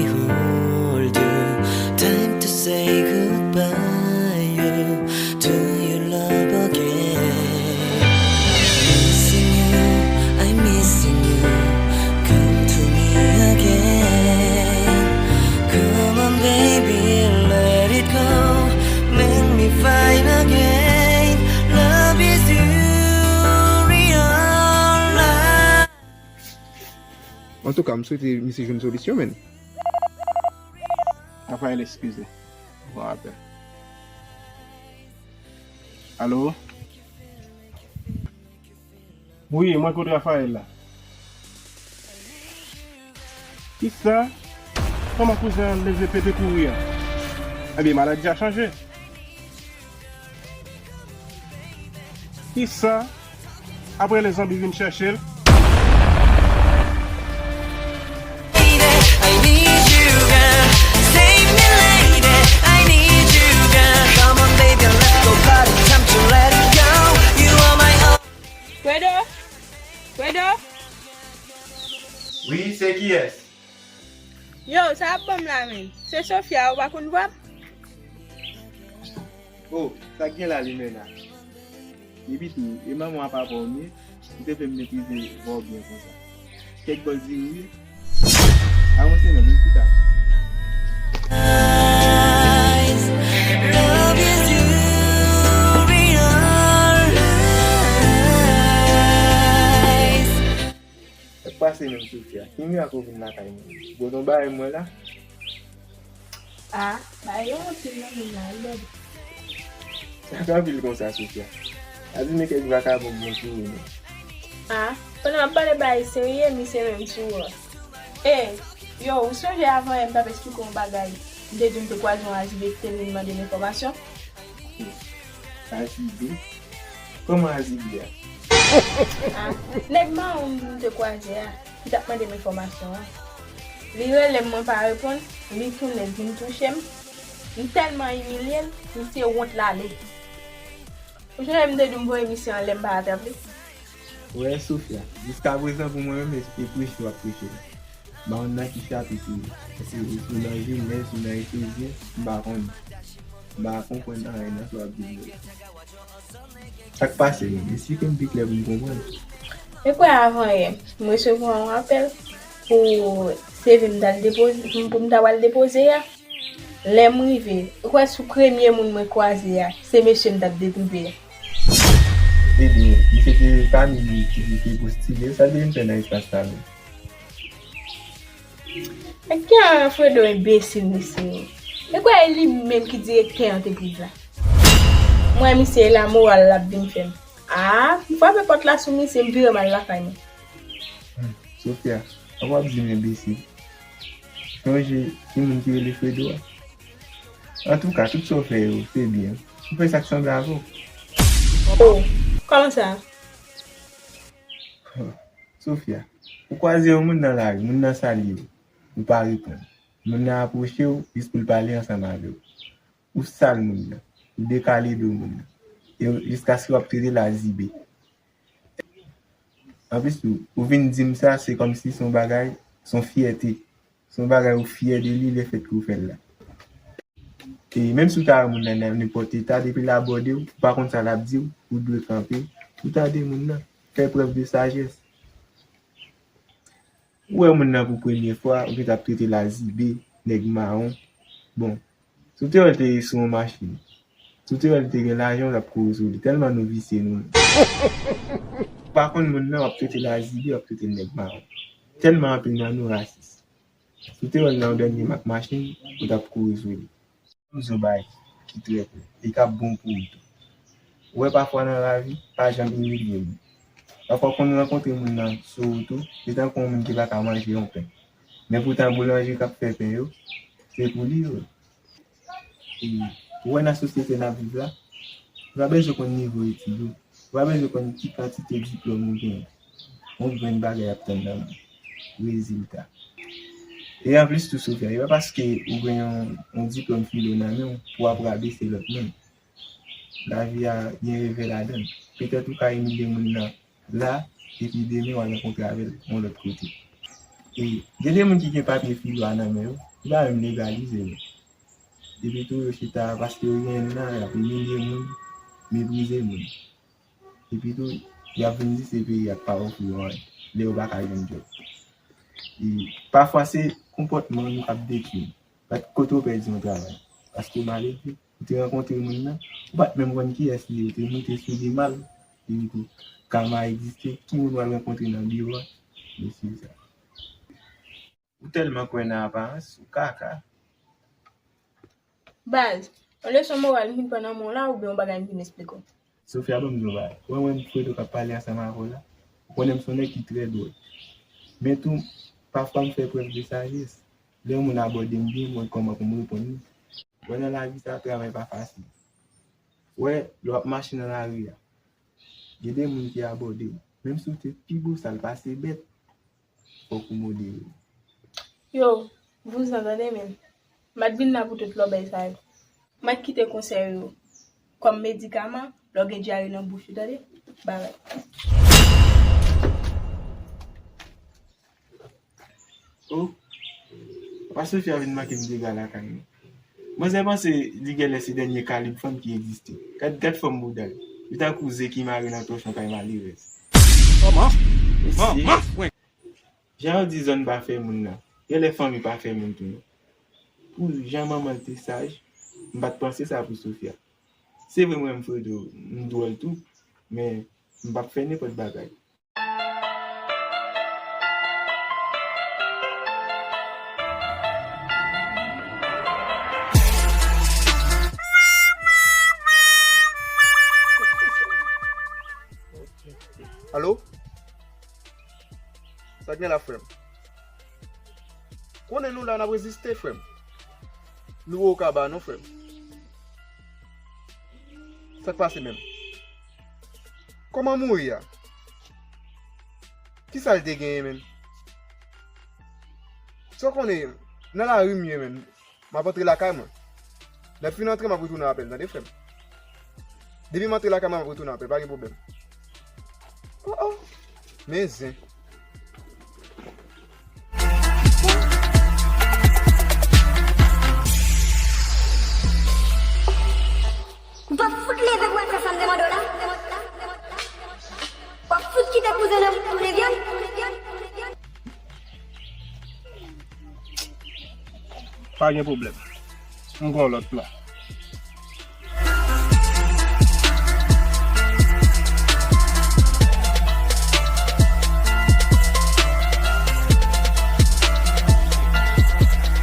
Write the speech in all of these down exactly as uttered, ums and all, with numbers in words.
Behold you, time to say goodbye you, to your love again. Missing you, I'm missing you, come to me again. Come on baby, let it go, make me fine again. Love is you, real life. Antouka, m swete misye jwenn solisyon, menn. Rafael, eskize. Bon apèl. Alo? Wi, mwen kot Rafael la. Kisa? Kòman kouzen an leve pete kouri a? Ebyen, maladi a chanje. Kisa? Apre lè zanmi vin chèche l. I need you, girl. Save me, lady. I need you, girl. Come on, baby, let's go party. Time to let it go. You are my own. Fredo? Fredo? Wi, se kiyès? Yo, sa ap ban m la menm. Se Sofia, ou pa konn vwa m? Oh, sa k gen la, Limena? Epi tou, e manman w apa pa w m ye, ou te fè m meprize vwa w byen konsa. Kèk bòs diri wi. Avanse non, vin chita. Love is you, real life. Sa k pase menm, Sofia? Ki mirak ou vin lakay mwen? Bon, nou bagay mwen la? Ah, bagay yo anpil nan men la, wi, bebe. Sa k anpil konsa, Sofia? A di men kèk vakabon bon sou ou, non? Ah, pandan m ap pale bagay serye, misye menm sou ou. E, yo, ou sonje avan yè m t ap esplike w yon bagay? M te di w m te kwaze yon Azibe ki te vin mande m enfòmasyon. Azibe? Kòman Azibe a? Ah, nèg mawon m te kwaze a, ki t ap mande m enfòmasyon an. Li rele m, mwen pa reponn, li tounen vin touche m. M tèlman imilye l, misye wont l ale. Ou sonje m te di w m voye misye anlè, m pa atrap li? Wè, Sofia, jiskaprezan pou mwen menm, e, e preche w ap preche la. M pa konn nan ki chapit ou ye. Èske ou nan Jenèz, ou nan Efezyen, m pa konnen. M pa konprann anyen nan sa w ap di m yo. Sa k pase menm? Esplike m pi klè pou m konprann. E kwè avan yè, m resevwa yon apèl pou C V m t al depoze, pou m ta pral depoze a. Lè m rive, ou kwè sou premye moun mwen kwaze a, se mesye m t ap detoupe a. Ebyen, misye te pami moun ki te postile, sa l te vin fè nan espas la menm? Nèg ki a Fredo enbesil mesye yo. E kwè e li menm ki direktè antrepriz la. M wè misye e lamoral l ap vin fè m. Ah, m frape pòt la sou misye, m vire m al lakay mwen. Hmm, Sofia, ankò w ap di m enbesil. Sonje ki moun ki rele Fredo a? Antouka, tout sa w fè yo, se byen. Ou fè sa k sanble avè w. Oh, kòman sa? Sofia, ou kwaze yon moun nan lari, moun nan salye w, ou pa reponn. Moun nan apwoche w jis pou l pale ansanm avè w. Ou sal moun nan, ou dekale do moun nan. E jiskaske w ap trete l Azibe. Anplis tou, ou vin di m sa, se kòmsi se yon bagay, se yon fyète. Se yon bagay ou fyè de li lefètke ou fè l la. E menm si w ta wè moun nan nan nenpòt eta, depi l abòde w, ou pa konn sa l ap di w, ou dwe kanpe, ou tande moun nan, fè prèv de sajès. Ou wè moun nan pou premye fwa, ou gentan ap trete l Azibe, nèg mawon. Bon, si w te wè l te sou yon machin, si w te wè l te gen lajan, w t ap kouri sou li. Tèlman nou visye nou menm. Ou pa konn moun nan, w ap trete l Azibe, w ap trete l nèg mawon. Tèlman anpil nan nou rasis. Si w te wè l nan yon dènye mak machin, ou t ap kouri sou li. M di w bagay ki trè klè e k ap bon pou ou tou. Ou wè, pafwa nan lavi, pa janm imilye moun. Pafwa w konn rankontre moun nan sou wout ou, li tankou yon moun ki pa ka manje yon pen. Men poutan boulanje k ap fè pen yo, se pou li yo ye. E, ou wè nan sosyete n ap viv la, ou pa bezwen konn nivo etid ou, ou pa bezwen konn ki kantite diplòm ou genyen. Yon grenn bagay ap tann nan men w. Rezilta. E anplis tou, Sofia, e pa paske ou gen yon, yon diplòm filo nan men w pou w ap rabese lòt moun. Lavi a gen revè ladan l. Petèt ou ka imilye moun nan la, epi demen w al rankontre avè l yon lòt kote. E gen de moun ki gen papye filo a nan men yo, Li pa menm legalize, non. Epi tou, yo chita, paske yo gen nan, y ap imilye moun, meprize moun. Epi tou, y ap vin di se peyi a k pa ofri yo anyen, lè yo pa ka jwenn djòb. E pafwa, se konpòtman nou k ap detwi nou. Kote w pèdi yon travay? Paske w maledve, ou te rankontre moun nan, ou pa t menm konn kiyès li ye, ou te moute sou li mal, epi tou, kama egziste, ki moun w al rankontre nan biwo a? Mesye sa. Ou tèlman kwè nan aparans, ou kaka. Baz, yon leson moral m vin pran nan men w la oubyen yon bagay m vin esplike w? Sofia, ban m di w yon bagay. Ou wè mwen, Fredo k ap pale ansanm avè w la, ou konnen m se yon nèg ki trè dwòl. Men tou, pafwa m fè prèv de sajès. Lè yon moun abòde m byen, m wè kòman pou m reponn li. Bon, nan lavi sa, travay pa fasil. Wè, lè w ap mache nan lari a, gen de moun ki abòde w. Menm si w te pi bosal pase bèt, fòk ou modere w. Yo, vouzan tande men. M pa t vin la pou tout lòbèy sa yo. M pa t kite konsèy yo kòm medikaman, lè w gen dyare nan bouch ou, tande? Bagay. Oh, papa Sofia vin manke m dega lakay mwen. Manzè panse li genlè se dènye kalib fanm ki egziste. Gad, gad fòm bouda l. Li tankou ze ki mare nan tòchon kay malerèz. Mesye, jan yo di zòn pa fè moun nan, genlè fanmi pa fè moun tou non. Pou jan manman l te saj, m pa t panse sa pou Sofia. Se vre mwen m Fredo, m dwòl tou, men m p ap fè nenpòt bagay. Alo? Sa k gen la, frè m? Konnen nou la, n ap reziste, frè m. Nou okaba non, frè m. Sa k pase menm? Kòman mouri a? Kisa l te genyen menm? Sa w konnen, nan lari m ye menm. M ap antre lakay mwen. Lè m fin antre, m ap retounen apèl, tande, frè m. Depi m antre lakay mwen, m ap retounen apèl, pa gen pwoblèm. Oh, oh. Men zen. M p ap fout leve pou al fè sa m te mande w la. W ap fout kite kouzen nan tounen vyòl. Pa gen pwoblèm. M gen yon lòt plan.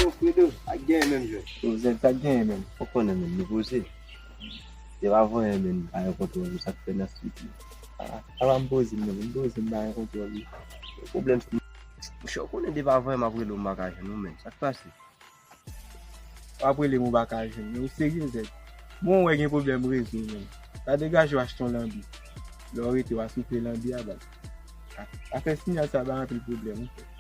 Yo, Fredo, sa k genyen menm, jwèt? Yo, Zèk, sa k genyen menm? Ou konnen menm, nou poze. Se pa voye menm, pa gen kontwòl, sa k fè nan street menm. A, apa m poze m menm, m poze m, pa gen kontwòl. Pwoblèm. Monchè, ou konnen depi avan m ap rele w, m pa ka jwenn ou menm. Sa k pase? W ap rele m, ou pa ka jwenn mwen. Ou serye, Zèk? Bon, w wè gen pwoblèm rezo menm. Pa degaje w achte yon lanbi. Lè w rete, w a soufle lanbi a, baz. A, afè siyal sa ba anpil pwoblèm, wi, frè.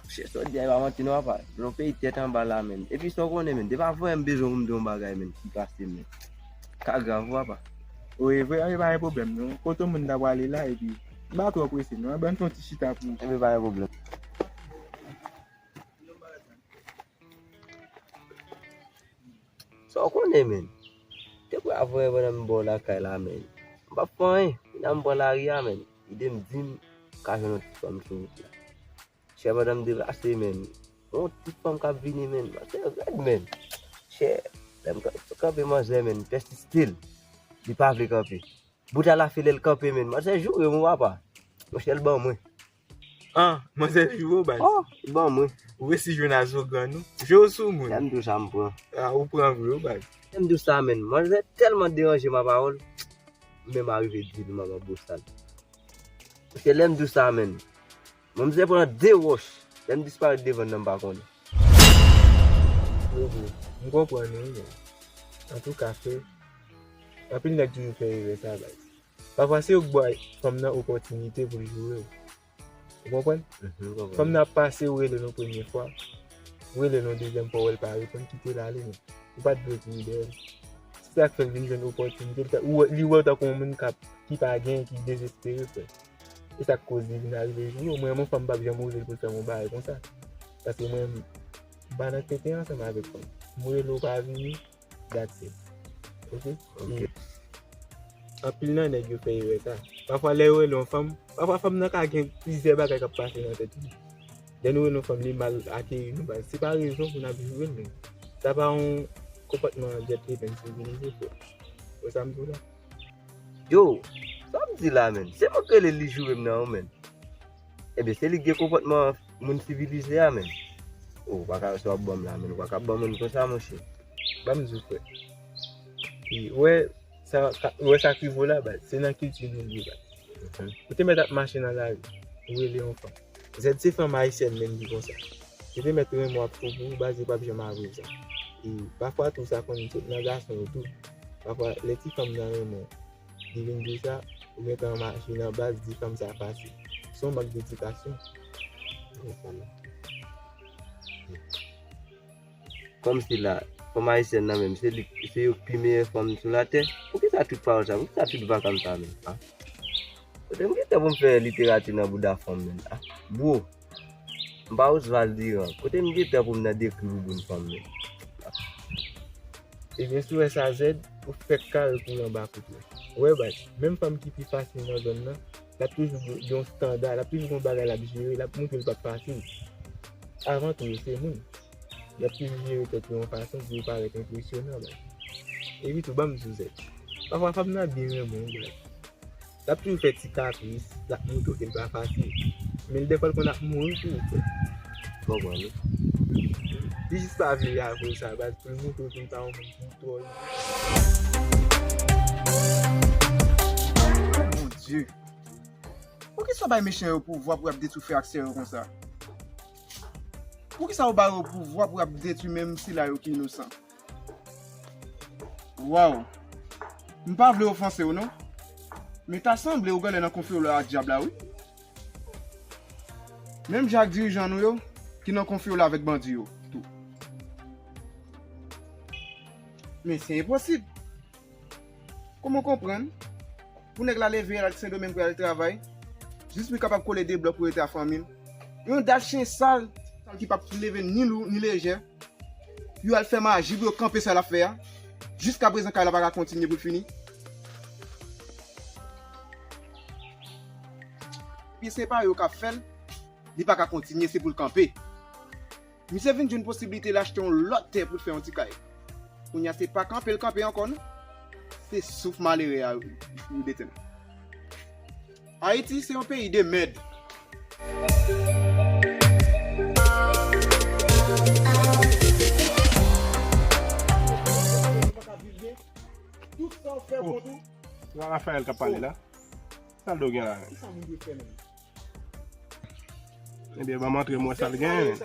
Monchè, sa w di a, e pa manti non, apa. Yon peyi tèt anba la, menn. Epi sa w konnen, menn. Depi avan m bezwen pou m di yon bagay, menn, ki pase, menn. Ka grav, wi, apa. Wi, e vre, e pa gen pwoblèm, non. Kote moun ta prale la, epi m pa twò prese, non. Ban m fè yon ti chita pou. Enben, pa gen pwoblèm. Sa w konnen, menn? Depi avan, pandan m bò lakay la, menn. M p ap fè anyen. Kounya m pran lari a, menn. Ide m di m ka jwenn yon ti fanm sou wout la. Chè, pandan m deplase, menn, yon ti fanm k ap vini, menn. Manzè rèd, menn. Chè, lè m kanpe, manzè, menn, pèsiste l. Li pa vle kanpe. Bout a la fè lè l kanpe, menn. Manzè joure m, wi, apa. Monchè, l ban mwen. An, manzè joure w, baz. Oh, l ban mwen. Ou resi jwenn a zo grann ou. Jwe w sou moun. Lè m di w sa, m pran. A, ou pran vre, wi, baz. Lè m di w sa, menn. Manzè tèlman deranje m a pawòl. M menm arive di l manman bosal. Paske lè m di w sa, menn. Manzè pran de wòch. Lè m disparèt devan l nan, m pa konnen. Yo, bro, m konprann ou, men. Antouka, frè, anpil nèg toujou fè erè sa, baz. Pafwa, se yo k bay fanm nan opòtinite pou l joure w. Ou konprann? Mhm, m konprann. Fanm nan ap pase, ou rele l yon premye fwa, ou rele l yon dezyèm fwa, ou wè l pa reponn, kite l ale, men. Ou pa t dwe kouri dèyè l. Se sa k fè l vin jwenn opòtinite. Li ta-, ou wè, li wè w tankou yon moun k ap, ki pa gen, ki dezespere, frè. E sa k koz li vin arive joure w. Mwen, yon fanm p ap janm oze l pou l fè m yon bagay konsa. Paske mwen, m pa nan tenten ansanm avèk fanm. M rele w pa vini, that's it. Ok? Ok. E anpil nan nèg yo fè erè sa. Pafwa lè yo rele yon fanm, pafwa fanm nan ka gen plizyè bagay k ap pase nan tèt li. Lè nou rele yon fanm, li mal akeyi nou baz. Se pa rezon pou n ap joure l, men sa pa yon konpòtman gentleman sivilize, frè. Wè sa m di w la? Yo, sa w ap di la, menn? Se mwen k rele l, li joure m nan, wi, menn. Ebyen, se li k gen konpòtman moun sivilize a, menn. O, w pa ka, sa w ap ban m la, menn. Ou pa ka ban m moun konsa, monchè. Ban m di w, frè. E, wè, sa, ka- wè sa k rive w la, baz. Se nan kilti nou l ye, baz. Mhm. Ou te mèt ap mache nan lari, ou rele yon fanm. Zèd se fanm ayisyèn menm ki konsa. Yo te mèt renmen w ap fou pou ou, baz, yo p ap janm avwe w sa. E pafwa tou sa konn sot nan gason yo tou. Pafwa lè ti fanm nan renmen w, li vin di w sa, ou gentan mache nan baz di fanm sa fasil. Se yon mank dedikasyon. Kòmsi la, fanm ayisyèn nan menm, se li, se yo k pi meyè fanm sou latè. Poukisa tout pawòl sa? Poukisa tout vakam sa menm? A? Kote m gen tan pou m fè literati nan bouda fanm menm? A? Bro, m pa Osvaldo Durand. Kote m gen tan pou m nan dekri bouboun fanm menm? Ebyen, si w wè sa, Zèd, ou fèk kare kouri anba kout la. Ou wè, baz, menm fanm ki pi fasil nan zòn nan, l ap toujou gen yon standa, l ap toujou gen yon bagay l ap jere, l ap montre l p ap fasil. Avan tou, yo se moun. Y ap toujou jere tèt yo yon fason pou yo parèt enpresyonan, baz. Epi tou, ban m di w, Zèd, pafwa fanm nan byen renmen w, baz. L ap toujou fè ti kapris, l ap montre w ke l pa fasil. Men dèfwa l konn ap mouri pou ou, frè. Konprann, wi. Li jis pa vle avwe w sa, baz, pou l montre w ke l pa yon moun ki twò. Mon Dye. Poukisa w bay mechan yo pouvwa pou y ap detwi frè ak sè yo konsa? Poukisa w ba yo pouvwa pou y ap detwi menm sila yo ki inosan? Waw! M pa vle ofanse w non. Men ta sanble ou genlè nan konfyolo a dyab la, wi. Menm jan ak dirijan nou yo ki nan konfyolo avèk bandi yo tou. Men se enposib. Kòman w konprann pou nèg la leve al Sendomeng pou y al travay, jis pou l kapab kole de blòk pou rete a fanmi l? Yon dal chen sal, sal ki p ap leve ni lou ni lejè, pou yo al fè maji pou yo kanpe sa l ap fè a. Jiskaprezan kay la pa ka kontinye pou l fini. Epi se pa yo k ap fè l, li pa ka kontinye, se pou l kanpe. Misye vin jwenn posiblite l achte yon lòt tè pou l fè yon ti kay. Kounye a se pa kanpe l kanpe ankò non. Se souf malere a yo detenn. Ayiti se yon peyi de mèd. Tout sa w fè kont ou. Se pa Raphaël k ap pale la? Sa l do gen la menm? Kisa moun dwe fè menm? Ebyen, ban m antre m wè sa l gen.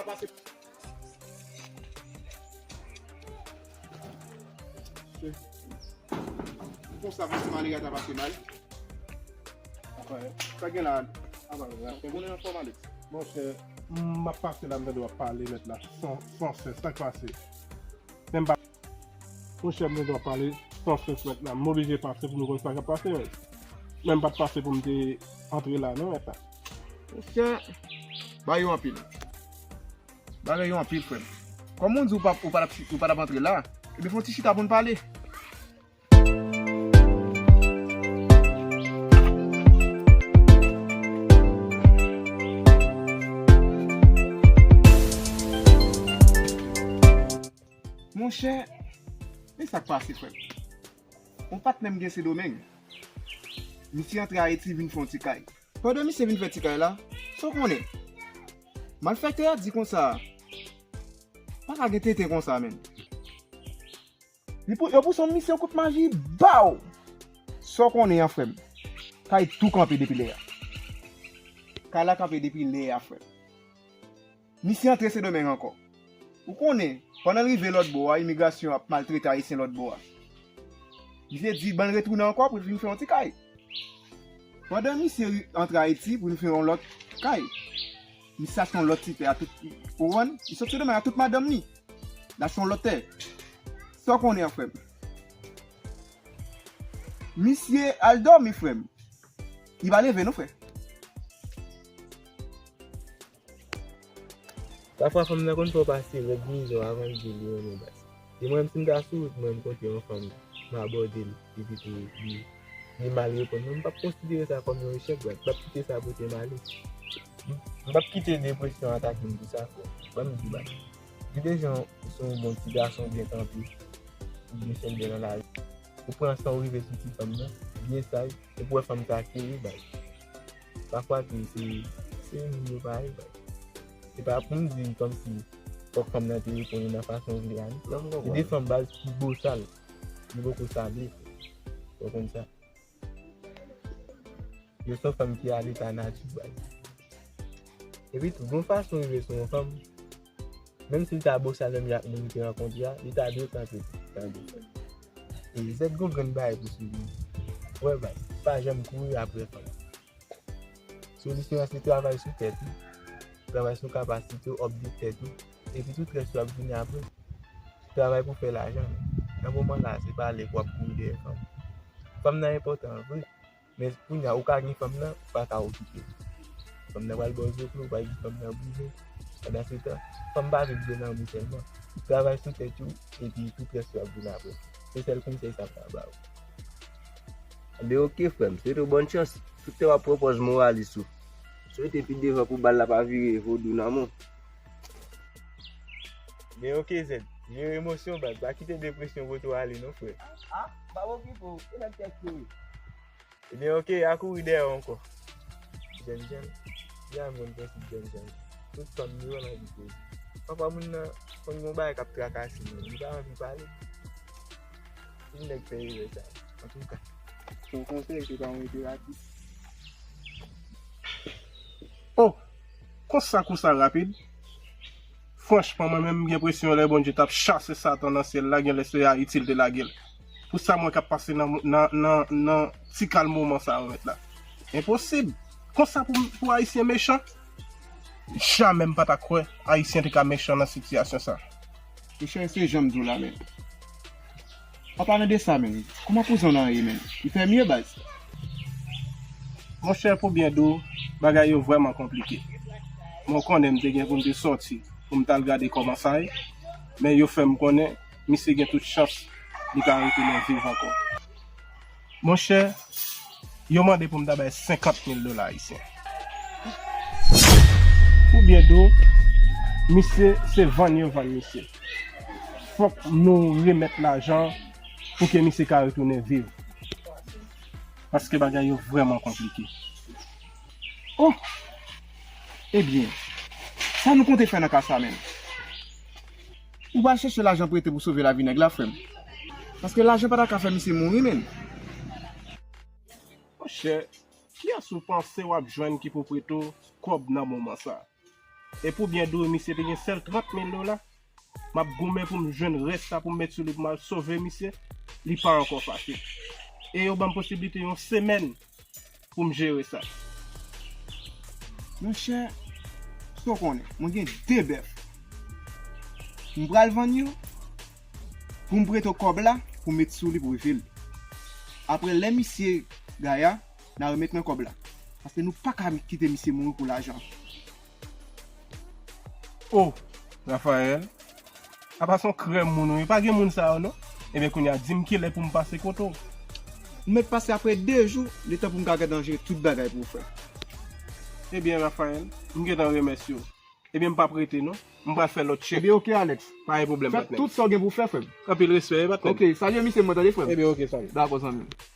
Konsa pase mal, egal ta pase mal. Sa gen la, apa, konnen anfòm, Alex? Monchè, m ap pase la, m tande w ap pale nèt la, san, san sens, sa k pase? Men m pa Monchè, m gen dwa pale san sens mèt la. M oblije pase pou m konn sa k ap pase, mèt. Men m pa t pase pou m te antre la, non, mèt la. Monchè, bagay yo anpil. Bagay yo anpil, frè m. Kòm ou di ou pa, ou pa t ap, ou pa t ap antre la, ebyen, fè yon ti chita pou n pale. Monchè, men sa k pase, frè m. Yon patnè m gen Sendomeng. Misye antre Ayiti vin fè yon ti kay. Pandan misye vin fè ti kay la, sa w konnen? Malfektè a di konsa, pa ka gen tenten konsa, menm. Li pou, yo pouse yon misye yon kout maji, baw! Sa w konnen an, frè m? Kay tou kanpe depi lè a. Kay la kanpe depi lè a, frè m. Misye antre Sendomeng ankò. Ou konnen, pandan l rive lòt bò a, imigrasyon ap maltrete Ayisyen lòt bò a. Misye di, ban l retounen ankò pou l vin fè yon ti kay. Pandan misye ri-, antre Ayiti pou l fè yon lòt kay, misye achte yon lòt ti tè a tout, ou konprann? Li sot Sendomeng a tout madanm li. L achte yon lòt tè. Sa w konnen an, frè m? Misye al dòmi, frè m. Li pa leve non, frè. Pafwa fanm nan konn fè w pase rèd mizè w avan l di l li renmen w baz. E mwen menm si m ta sou wout mwen m kontre yon fanm, m abòde l, epi tou li, li mal reponn mwen, m p ap konsidere sa kòm yon echèk baz, m p ap kite sa pote m ale. M p ap kite depresyon atake m pou sa frè, ban m di w baz. Gen de jan ou se yon bon ti gason byen kanpe, ou byen sèlbè nan lari, ou pran san w rive sou ti fanm nan, byen saj, epi w wè fanm sa serye baz. Pafwa tou se, se moun yo parèy baz. Se pa pou m di kòmsi fòk fanm nan te reponn ou nan fason w vle a non. Gen de fanm baz ki bosal, li poko sale. Ou konn sa. Yo se yon fanm ki a leta nati baz. Epi tou, gon fason w rive sou yon fanm, menm si l ta bosal menm jan ak moun li te rankontre a, li ta dwe kanpe pou tande w. E zèt gon grenn bagay pou souvni. Wè baz, pa janm kouri apre fanm. Solisyon an se travay sou tèt ou, travay sou kapasite w, update tèt ou, epi tout rès yo ap vini apre. Travay pou fè lajan, men nan moman la se pa lè pou w ap kouri dèyè fanm. Fanm nan enpòtan vre, men kounye a ou ka gen fanm nan, ou pa ka okipe l. Fanm nan pral ba w zo kle, ou pral di fanm nan bouzen. Pandan se tan, fanm pa vin vle nan ou sèlman. Travay sou tèt ou, epi tout rès yo ap vin apre. Se sèl konsèy sa m ka ba w. Enben oke frè m, swete w bòn chans. Tout tan w ap pran pòz moralis ou. Swete pi devan pou bal la pa vire vodou nan men w. Enben oke zèd, jere emosyon w baz, pa kite depresyon pote w ale non frè. Ah, m p ap okipe w, e nèg tèt yo ye. Ebyen oke, a kouri dèyè w ankò. Jènjan, ya m konn prensip jènjan. Tout fanm yo nan vi koze. Pafwa moun nan konn gon bagay k ap trakase l, li pa anvi pale. Yon nèg fè erè sa. Antouka, se yon konsèy, se pa yon enperatif. Oh, konsa konsa rapid? Franchman, mwen menm m gen enpresyon lè Bondye t ap chase Satan nan syèl la, genlè se Ayiti l te lage l. Pou sa mwen k ap pase nan, nan, nan, nan ti kal moman sa yo mèt la. Enposib. Konsa pou, pou Ayisyen mechan? Jamè m pa ta kwè Ayisyen te ka mechan nan sitiyasyon sa. Monchè, se jan m di w la menm. An palan de sa menm, kòman kouzen w nan ye menm? Li fè mye baz? Monchè, pou byen di w, bagay yo vrèman konplike. Mwen konnen m te gen pou m te sòti pou m t al gade kòman sa ye, men yo fè m konnen misye gen tout chans li ka retounen viv ankò. Monchè, yo mande pou m ta bay senkant mil dola ayisyen. Pou byen di w, misye, se vann yo vann misye. Fòk nou remèt lajan pou ke misye ka retounen viv. Paske bagay yo vrèman konplike. Oh! Ebyen, sa nou konte fè nan ka sa menm? Ou pral chèche lajan prete pou sove lavi nèg la, frè m. Paske lajan pa ta ka fè misye mouri, menn. Monchè, kiyès ou panse w ap jwenn ki pou prete w kòb nan moman sa? E pou byen di w, misye te gen sèl trant mil dola. M ap goumen pou m jwenn rès la pou m met sou li pou m al sove misye. Li pa ankò fasil. E yo ban m posiblite yon semèn pou m jere sa. Monchè, sa w konnen, mwen gen de bèf. M pral vann yo pou m prete w kòb la pou m met sou li pou w viv. Apre lè misye gaya, n a remèt mwen kòb la. Paske nou pa ka kite misye mouri pou lajan. Oh, Raphaël, apa se yon krèm moun ou ye, pa gen moun sa yo non. Ebyen kounye a di m kilè pou m pase kote w. M mèt pase apre de jou, letan pou m ka gentan jere tout bagay pou ou frè. Ebyen Raphaël, m gentan remèsye w. Ebyen m p ap rete non. M pral fè lòt tchèk. Ebyen oke Alex. Pa gen pwoblèm patnè. Fè tout sa w gen pou w fè frè m. Anpil respè patnè. Oke, salye misye mwen tande frè m. Ebyen oke, salye. Dakò zanmi m.